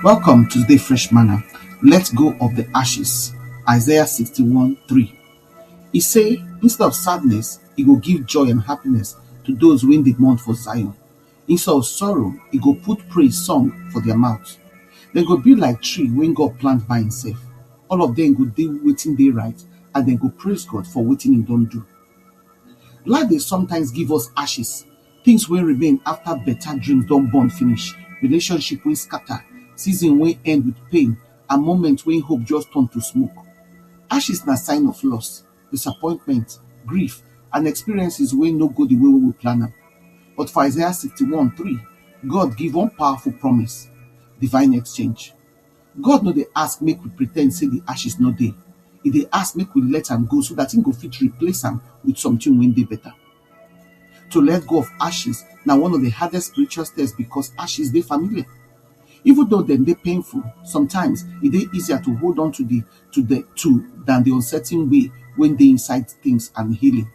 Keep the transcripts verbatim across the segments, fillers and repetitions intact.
Welcome to the Fresh Manna. Let go of the ashes. Isaiah sixty-one three. He say, instead of sadness, he go give joy and happiness to those when they mourn for Zion. Instead of sorrow, he go put praise song for their mouth. They go be like tree when God plant by himself. All of them go do wetin dey right, and dem go praise God for wetin he don do. Life dey sometimes give us ashes, things wey remain after better dreams don burn finish, relationship wey scatter, season wey end with pain, and moment wey hope just turn to smoke. Ashes na sign of loss, disappointment, grief, and experiences wey no go the way wey we plan am. But for Isaiah sixty-one three, God give one powerful promise: divine exchange. God no dey ask make we pretend say the ashes no dey. He dey ask make we let am go so that he go fit replace am with something wey dey better. To let go of ashes na one of the hardest spiritual steps because ashes dey familiar. Even though dem dey painful, sometimes e dey easier to hold on to the to the to than the uncertain way wey dey inside things and healing.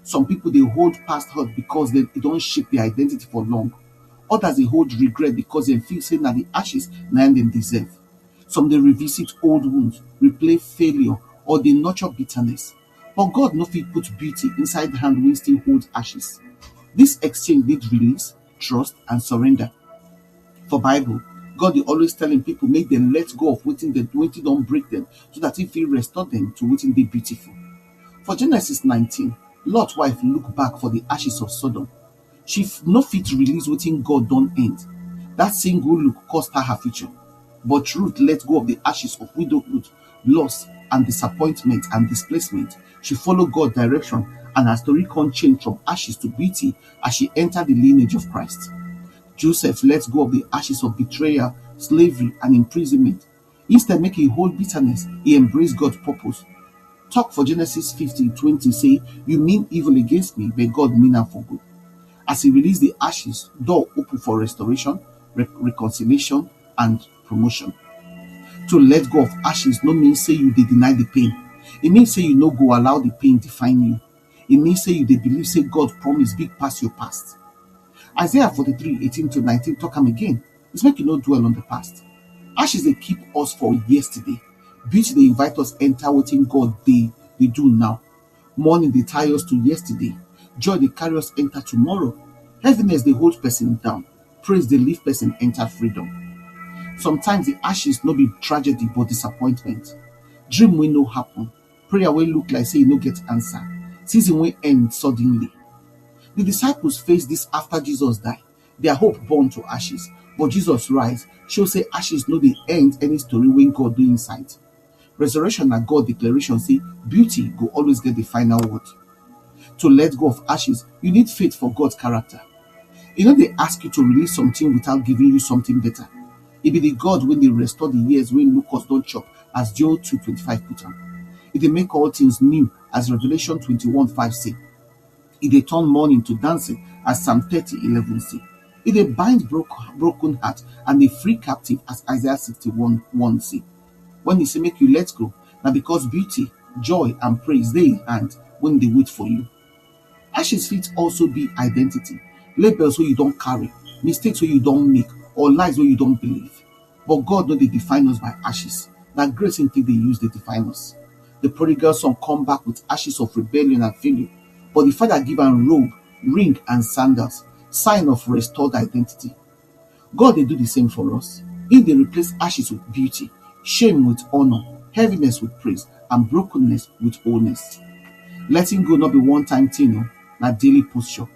Some people dey hold past hurt because dem e don shape their identity for long. Others dey hold regret because dem feel say na the ashes na im dem deserve. Some dey revisit old wounds, replay failure, or dey nurture bitterness. But God no fit put beauty inside hand wey still hold ashes. This exchange need release, trust, and surrender. For Bible, God dey always tell him people make dem let go of wetin dem wetin don break dem so that he fit restore dem to wetin dey beautiful. For Genesis nineteen, Lot wife look back for the ashes of Sodom. She f- no fit release wetin God don end. That single look cost her her future. But Ruth let go of the ashes of widowhood, loss, and disappointment and displacement. She follow God direction, and her story come change from ashes to beauty as she enter the lineage of Christ. Joseph let go of the ashes of betrayal, slavery, and imprisonment. Instead make he hold bitterness, he embrace God purpose. Talk for Genesis fifty twenty say, you mean evil against me, but God mean am for good. As he release the ashes, door open for restoration, re- reconciliation, and promotion. To let go of ashes no mean say you dey deny the pain. E mean say you no go allow the pain define you. E mean say you dey believe say God promise big pass your past. Isaiah forty-three eighteen to nineteen talk am again. It's make you no dwell on the past. Ashes dey keep us for yesterday. Beauty dey invite us enter wetin God dey dey do now. Mourning dey tie us to yesterday. Joy dey carry us enter tomorrow. Heaviness dey hold person down. Praise dey lift person enter freedom. Sometimes the ashes no be tragedy but disappointment. Dream wey no happen. Prayer wey look like say e no get answer. Season wey end suddenly. The disciples face this after Jesus die. Their hope burn to ashes, but Jesus rise, show say ashes no dey end any story wey God do inside. Resurrection na God declaration say beauty go always get the final word. To let go of ashes, you need faith for God's character. E no dey ask you to release something without giving you something better. E be the God wey dey restore the years wey locust don chop, as Joel two twenty-five put am. E dey make all things new, as Revelation twenty-one five say. E dey turn mourning to dancing, as Psalm thirty eleven say. E dey bind broke, broken heart and dey free captive, as Isaiah sixty-one one say. When e say make you let go, na because beauty, joy, and praise dey in hand wey dey wait for you. Ashes fit also be identity, labels wey you don carry, mistakes wey you don make, or lies wey you don believe. But God no dey define us by ashes. Na grace him take dey use dey define us. The prodigal son come back with ashes of rebellion and failure, but the father give am robe, ring, and sandals, sign of restored identity. God dey do the same for us. He dey replace ashes with beauty, shame with honor, heaviness with praise, and brokenness with wholeness. Letting go no be one-time thing, o, na daily posture.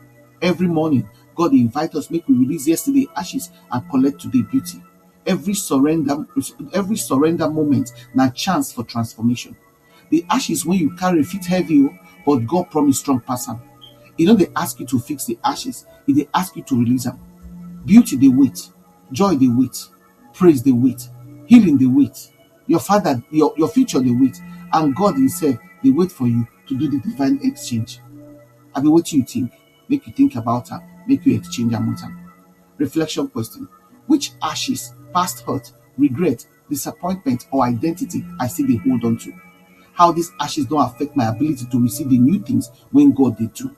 Every morning, God dey invite us make we release yesterday ashes and collect today beauty. Every surrender, every surrender moment na chance for transformation. The ashes wey you carry fit heavy, o, but God promise strong pass am. E no dey ask you to fix the ashes, e dey ask you to release am. Beauty dey wait, joy dey wait, praise dey wait, healing dey wait. Your father, your, your future dey wait, and God himself dey wait for you to do the divine exchange. Abi wetin you think? Make you think about am, make you exchange am with am. Reflection question: which ashes, past hurt, regret, disappointment, or identity I still dey hold on to? How these ashes don affect my ability to receive the new things wey God dey do?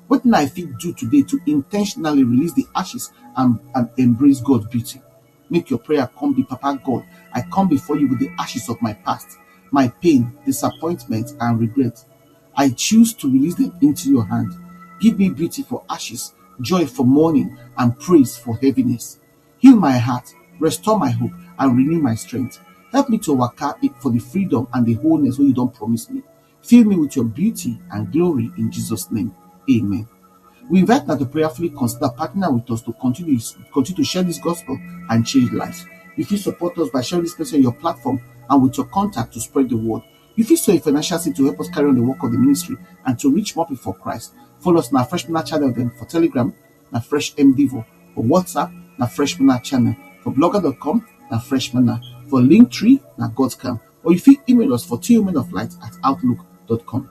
Wetin I fit do today to intentionally release the ashes and, and embrace God beauty? Make your prayer come be, "Papa God, I come before you with the ashes of my past, my pain, disappointment, and regret. I choose to release them into your hand. Give me beauty for ashes, joy for mourning, and praise for heaviness. Heal my heart, restore my hope, and renew my strength. Help me to waka it for the freedom and the wholeness wey you don promise me. Fill me with your beauty and glory in Jesus' name. Amen." We invite una to prayerfully consider partner with us to continue, continue to share this gospel and change lives. You fit support us by sharing this message on your platform and with your contact to spread the word. You fit sow a financial seed to help us carry on the work of the ministry and to reach more people for Christ. Follow us na Fresh Manna channel dem for Telegram, na Fresh M Devo, for WhatsApp, na Fresh Manna channel, for blogger dot com, na Fresh Manna, for Linktree, na God's Camp. Or you fit email us for two women of light at outlook dot com.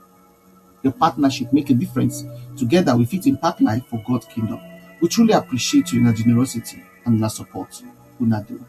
The partnership make a difference. Together we fit impact life for God's kingdom. We truly appreciate you in your generosity and in your support. Una do.